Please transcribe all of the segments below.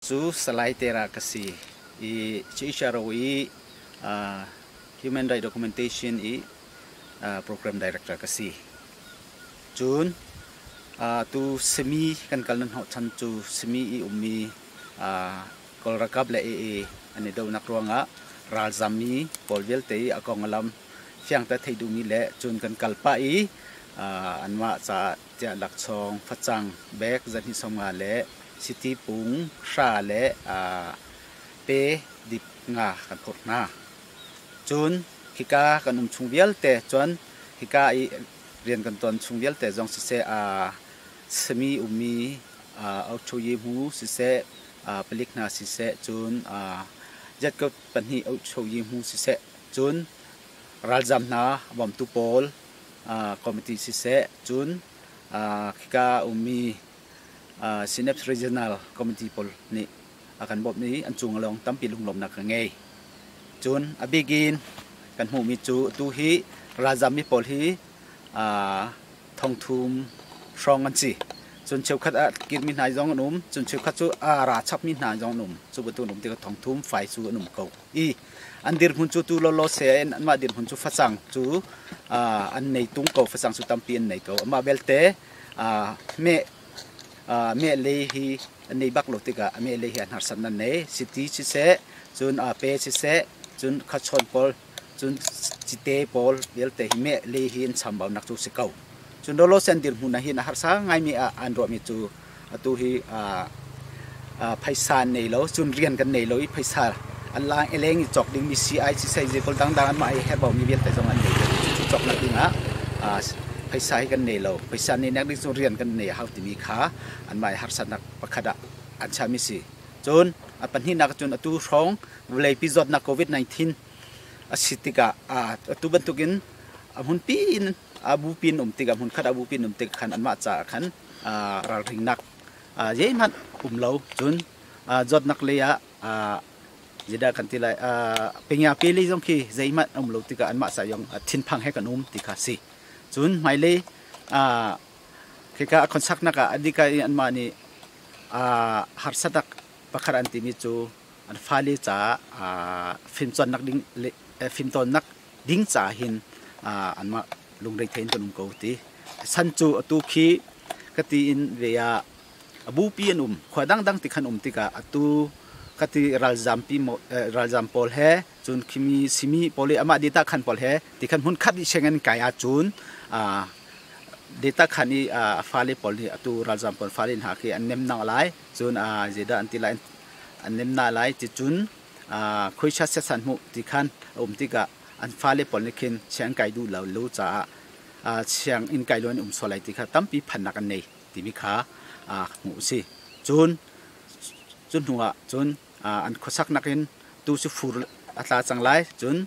Cu Salai Tera ka si i CHRO i Human Right Documentation i Program Director ka si. Cun tu simi kan kal nan hnawhchan cu simi i ummi Kawl ralkap le AA an i donak ruangah ralzammi pawl vialte i a kong a lam fiangte theih duhmi le cun kan kal pah i anmah caah tiah laksawng facang bag zahnih 50 le chiti pung hra le pe dip nga kan phurh hna. Cun hika kan um chung vialte cun hika i rian kan tuan chung vialte zong siseh sami ummi Ochoyehmu siseh palik hna siseh cun jetkut pahnih Ochoyehmu siseh cun ralzam hna bawmtu pawl committee siseh cun khika ummi Synapse Regional Committee pawl nih a kan bawmh i an cung lawng tampi lunglawmhnak ka ngei. Cun a bik in kan hmuhmi cu atu hi ralzammi pawl hi thongthum hrawng an si. Cun cheukhat ah kirmi hna zong an um, cun cheukhat cu a ra chapmi hna zong an um. Cu bantuk an um tikah thongthum fai cu an um ko. I an dirhmun cu tu lawlaw se in anmah dirhmun cu facang cu an nei tung ko, facang cu tampi an nei ko. Amah belte meh meh lei hi an nei bak lo tikah a meh lei hi an harsat nan nei. Siti siseh, cun pe siseh, cun khachawn pawl, cun cite pawl vialte hi meh lei hi an chambaunak cu si ko. Cun lawlaw se an dirhmun ah hin a harsa ngaimi ah an ruahmi cu atu hi phaisa an nei lo, cun rian kan nei lo i phaisa an lang eleng i cawk dingmi sii siseh zei dangdang anmah i herhbaumi vialte zong an nei lo. Cucu cawknak dingah phaisa hi kan nei lo. Phaisa neihnak ding cu rian kan nei a hau timi kha anmah i harsatnak pakhat ah an chiahmi si. Cun a pahnihnak cun atu hrawng vawleipi zawtnak COVID-19 a si tikah atu bantukin a hmunpi in a bupi in um tikah hmunkhat a bupi in um tik khan anmah caah khan ralringnak zeihmanh um lo. Cun zawtnak lei ah zeidah kan ti lai, pengya pe lei zong khi zeihmanh um lo tikah anmah ca zong thinphang he kan um ti kha si. Cun hmailei khika a khonsaknak ah adika i anmah nih harsatak pakhat an timi cu an fale caah fimcawnnak ding fimtawnnak ding caah hin anmah lungre thei in kan um ko ti. San cu atu khi ka ti in ve ah a bupi an um, khua dangdang ti khan um tikah atu ka ti ralzampi ralzam pawl he cun khimi simi pawl i amah data khan pawl he ti khan hmun khat i Schengen kai ahcun data khan i a fale pawl nih atu ralzam pawl fale hna khi an nem nak lai, cun zeidah an ti lai, an nem na lai ti. Cun khuaisa setsan hmuh ti khan a um tikah an fale pawl nih khin sianginn kai duh lo lo caah sianginn kai lo in um sual lai ti kha tampi phannak an nei timi kha hmuh a si. Cun cu hnu ah cun an khuasaknak in tu cu fur a tla cang lai, cun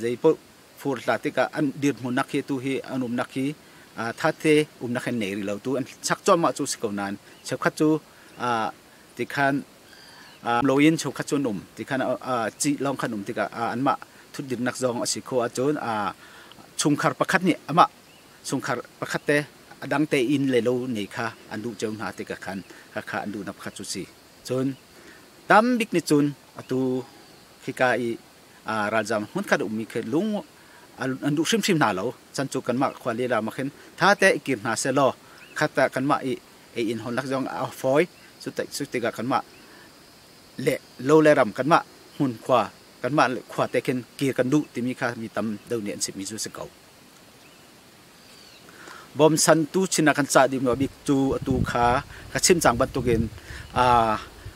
zei paoh fur tla tikah an dirhmunnak hi tu hi an umnak hi thatte umnak hin nei rih lo tu an chak cuahmah cu si ko nain cheukhat cu tikhan loin cheukhat cu an um tikhan ci lawng khan um tikah anmah thutdirnak zong a si kho ahcun chungkhar pakhat nih amah chungkhar pakhat te a dang te inn le lo nei kha an duh cio hna tikah khan kha an duhnak pakhat cu si. Cun tam bik nih cun atu khika i ralzam hmunkhat ummi khi lung an duh hrimhrim hna lo. Chan cu kanmah khua lila ma khin tha te i kir hna seh law khat ah kanmah i ei inn honnak zong a fawi. Cu tikah kanmah le lo le ram, kanmah hmun khua, kanmah khua te khin kir kan duh timi kha mi tam deuh nih an chimmi cu si ko. Bawmchantu chin ah kan cah ding bik cu atu kha ka chim cang bantukin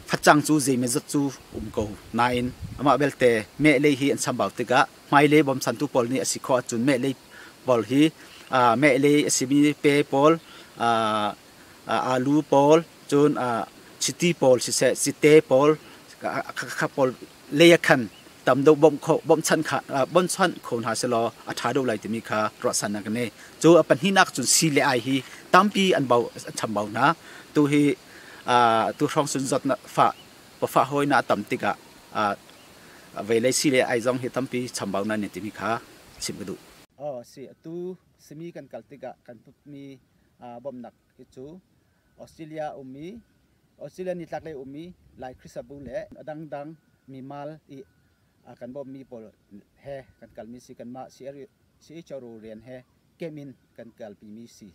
facang cu zeimawzat cu um ko nain amah belte meh lei hi an chambau tikah hmailei bawmchantu pawl nih a si khawh ahcun meh lei pawl hi, meh lei a simi pe pawl, alu pawl, cun chiti pawl siseh, cite pawl kha pawl lei ah khan tam deuh bawmh kho bawmhchanh kha bawmhchanh kho hna selaw a ṭha deuh lai timi kha ruahchannak kan ngei. Cu a pahnihnak cun si le ai hi tampi an bau an chambau hna. Tu hi tu hrawng cun zawtnak fah pawfah hawi na tam tikah velei si le ai zong hi tampi chambau na ni timi kha chim ka duh. Oh si, atu simi kan kal tikah kan putmi bawmhnak hi cu Australia ummi Australia nitlak lei ummi Lai Khrihfabu le a dangdang mimal i a kan bawmmi pawl he kan kalmi si. Kanmah CHRO rian he kem in kan kalpimi si.